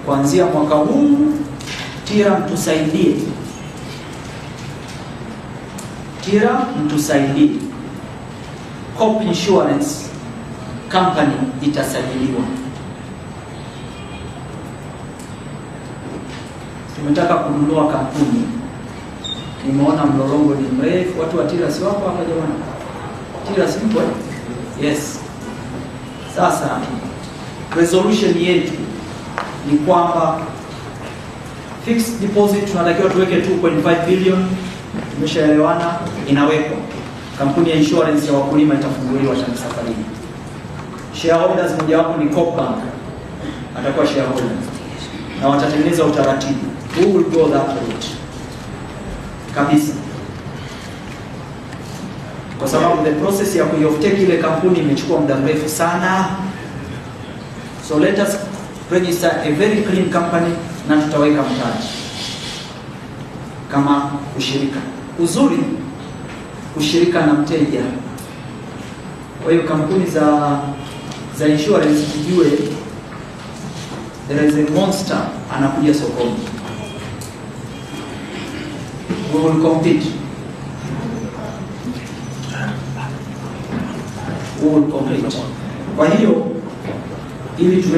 Kuanzia mwaka huu TIRA mtusaidie. TIRA mtusaidie. Coop Insurance Company itasajiliwa. Tumetaka kununua kampuni. Nimeona mlolongo ni mrefu. Watu wa TIRA si wako hapa jamani? TIRA si mpo? Yes. Sasa resolution yetu ni kwamba fixed deposit tunatakiwa tuweke 2.5 billion. Tumeshaelewana, inawekwa. Kampuni ya insurance ya wakulima itafunguliwa safari hii. Shareholders mojawapo ni Coop Bank, atakuwa shareholder na watatengeneza utaratibu. We will go that route kabisa, kwa sababu the process ya kuioftake ile kampuni imechukua muda mrefu sana. So let us register a very clean company na tutaweka mtaji kama ushirika. Uzuri ushirika na mteja. Kwa hiyo kampuni za insurance zijue there is a monster anakuja sokoni. We will compete. We will compete. Kwa hiyo ili